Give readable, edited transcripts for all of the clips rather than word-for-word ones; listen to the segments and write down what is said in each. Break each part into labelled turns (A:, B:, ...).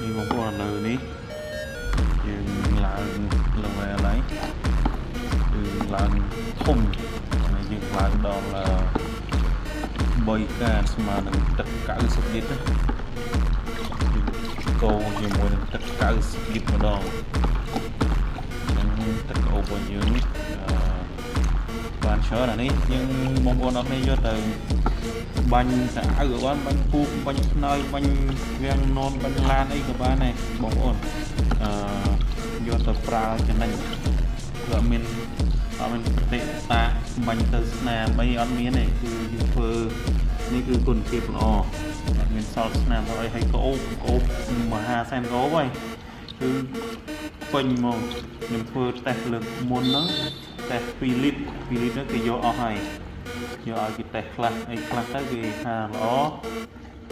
A: នេះបងប្អូនឥឡូវនេះយើងឡើង level ហើយគឺឡើងធំហើយយើងឡើងដល់3កានស្មើនឹងទឹក90លីត្រកូរជាមួយនឹងទឹក90លីត្រម្ដងអញ្ចឹងទឹកអូបរបស់យើងអឺបានច្រើនអានេះយើងបងប្អូនអរគ្នាយកទៅបាញ់សៅក៏បានបាញ់ពូកបាញ់ខ្នើយបាញ់វាំងននបាញ់ឡានអីក៏បានដែរបងប្អូនអឺយកទៅប្រើចំណេញគឺអត់មានអត់មានប្រតិតាបាញ់ទៅស្នាមអីអត់មានទេគឺយើងធ្វើនេះគឺគុណភាពល្អអត់មានសល់ស្នាមអីហើយក្អូបក្អូបមហាសែនក្អូបហើយគឺពេញហ្មងខ្ញុំធ្វើតេស្តលើកមុនហ្នឹងតេស្ត2លីត្រ2លីត្រហ្នឹងគេយកអស់ហើយយកឲ្យគេតេស្តខ្លះអីខ្លះទៅគេថាល្អ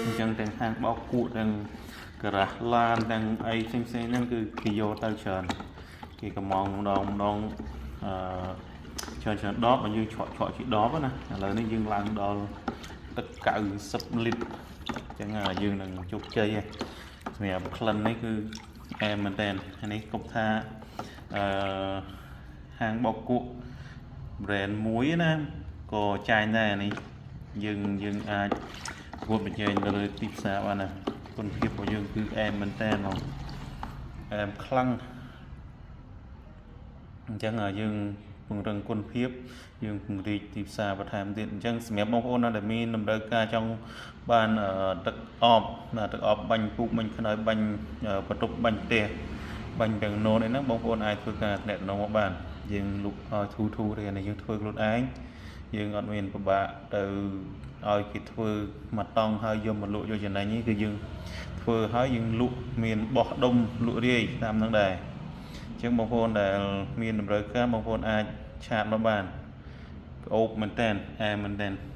A: អញ្ចឹងទាំងហាងបោកគក់ទាំងការ៉ាស់ឡានទាំងអីផ្សេងផ្សេងហ្នឹងគឺគេយកទៅច្រើនគេកំងម្ដងម្ដងអឺច្រើនច្រើនដបបើយើងឆក់ឆក់ជាដបណាឥឡូវនេះយើងឡើងដល់ទឹក90លីត្រអញ្ចឹងយើងនឹងជោគជ័យហើយសម្រាប់ក្លិននេះគឺអែមមែនតើនេះគប់ថាអឺហាងបោកគក់ brand មួយណាក៏ចាញ់ដែរនេះយើងយើងអាចប្រកួតប្រជែងទៅលើទីផ្សារបានណាគុណភាពរបស់យើងគឺអែមមែនតើហ្មងអែមខ្លាំងអញ្ចឹងយើងពង្រឹងគុណភាពយើងពង្រីកទីផ្សារបន្ថែមទៀតអញ្ចឹងសម្រាប់បងប្អូនណាដែលមានតម្រូវការចង់បានទឹកអប់ណាទឹកអប់បាញ់ពូកបាញ់ខ្នើយបាញ់បន្ទប់បាញ់ផ្ទះបាញ់ទាំងណូនអីហ្នឹងបងប្អូនអាចធ្វើការតំណងមកបានយើងលុកឲ្យធូធូទេនេះយើងធ្វើខ្លួនឯងយើងអត់មានពិបាកទៅឲ្យគេធ្វើមកតង់ហើយយកមកលក់យកចំណេញនេះគឺយើងធ្វើហើយយើងលក់មានបោះដុំលក់រាយតាមនឹងដែរអញ្ចឹងបងប្អូនដែលមានតម្រូវការបងប្អូនអាចឆាតមកបានក្អូបមែនតែនអែមែនតែន។